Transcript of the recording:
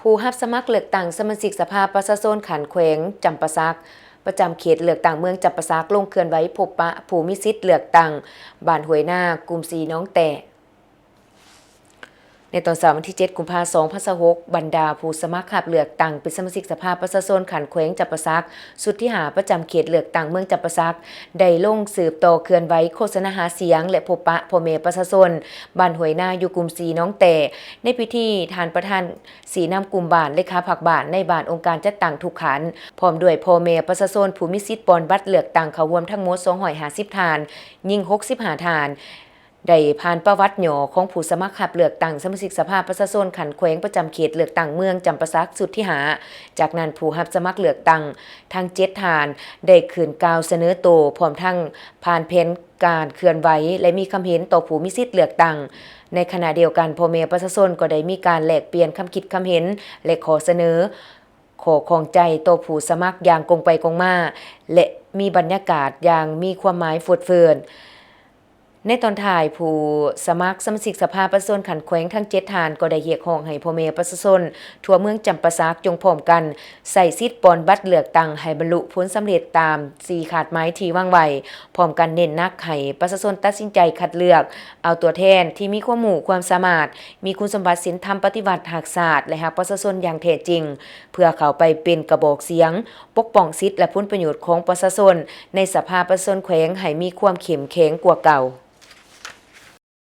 ຜູ້ຮັບສະໝັກເລືອກຕັ້ງສະມາຊິກສະພາປະຊາຊົນຂັ້ນແຂວງຈຳປາສັກ ປະຈຳເຂດເລືອກຕັ້ງເມືອງຈຳປາສັກ ລົງເຄື່ອນໄຫວພົບປະຜູ້ມີສິດເລືອກຕັ້ງບ້ານຫ້ວຍນາ ກຸ່ມສີ່ໜອງແຕ້. ໃນຕອນເຊົ້າວັນທີເຈັດ ກຸມພາ ສອງພັນຊາວຫົກ ບັນດາຜູ້ສະໝັກຮັບເລືອກຕັ້ງເປັນສະມາຊິກສະພາປະຊາຊົນຂັ້ນແຂວງຈຳປາສັກ ຊຸດທີຫ້າ ປະຈຳເຂດເລືອກຕັ້ງເມືອງຈຳປາສັກ ໄດ້ລົງສືບຕໍ່ເຄື່ອນໄຫວໂຄສະນາຫາສຽງ ແລະ ພົບປະພໍ່ແມ່ປະຊາຊົນບ້ານຫ້ວຍນາ ຢູ່ກຸ່ມສີ່ໜອງແຕ້. ໃນພິທີ ທ່ານປະທານຊີ້ນຳກຸ່ມບ້ານ ເລຂາພັກບ້ານໃນບ້ານ ອົງການຈັດຕັ້ງທຸກຂັ້ນ ພ້ອມດ້ວຍພໍ່ແມ່ປະຊາຊົນຜູ້ມີສິດປ່ອນບັດເລືອກຕັ້ງເຂົ້າຮ່ວມທັງໝົດ ສອງຮ້ອຍຫ້າສິບທ່ານ, ຍິງ ຫົກສິບຫ້າທ່ານ ໄດ້ຜ່ານປະຫວັດຫຍໍ້ຂອງຜູ້ສະໝັກຮັບເລືອກຕັ້ງສະມາຊິກສະພາປະຊາຊົນຂັ້ນແຂວງປະຈຳເຂດເລືອກຕັ້ງເມືອງຈຳປາສັກຊຸດທີຫ້າ. ຈາກນັ້ນ ຜູ້ຮັບສະໝັກເລືອກຕັ້ງທັງເຈັດທ່ານ ໄດ້ຂຶ້ນກ່າວສະເໜີໂຕ ພ້ອມທັງຜ່ານແຜນການເຄື່ອນໄຫວ ແລະ ມີຄຳເຫັນຕໍ່ຜູ້ມີສິດເລືອກຕັ້ງ. ໃນຂະນະດຽວກັນ ພໍ່ແມ່ປະຊາຊົນກໍໄດ້ມີການແລກປ່ຽນຄຳຄິດຄຳເຫັນ ແລະ ຂໍ້ສະເໜີ ຂໍ້ຂ້ອງໃຈຕໍ່ຜູ້ສະໝັກຢ່າງກົງໄປກົງມາ ແລະ ມີບັນຍາກາດຢ່າງມີຄວາມໝາຍຟົດເຟີນ. ໃນຕອນທ້າຍ ຜູ້ສະໝັກສະມາຊິກສະພາປະຊາຊົນຂັ້ນແຂວງທັງເຈັດທ່ານ ກໍໄດ້ຮຽກຮ້ອງໃຫ້ພໍ່ແມ່ປະຊາຊົນທົ່ວເມືອງຈຳປາສັກ ຈົ່ງພ້ອມກັນໃຊ້ສິດປ່ອນບັດເລືອກຕັ້ງໃຫ້ບັນລຸຜົນສຳເລັດຕາມສີ່ຄາດໝາຍທີ່ວາງໄວ້, ພ້ອມກັນເນັ້ນໜັກໃຫ້ປະຊາຊົນຕັດສິນໃຈຄັດເລືອກເອົາຕົວແທນທີ່ມີຄວາມຮູ້ຄວາມສາມາດ, ມີຄຸນສົມບັດສິນທຳປະຕິວັດ, ຮັກຊາດ ແລະ ຮັກປະຊາຊົນຢ່າງແທ້ຈິງ ເພື່ອເຂົ້າໄປເປັນກະບອກສຽງປົກປ້ອງສິດ ແລະ ຜົນປະໂຫຍດຂອງປະຊາຊົນໃນສະພາປະຊາຊົນແຂວງໃຫ້ມີຄວາມເຂັ້ມແຂງກວ່າເກົ່າ.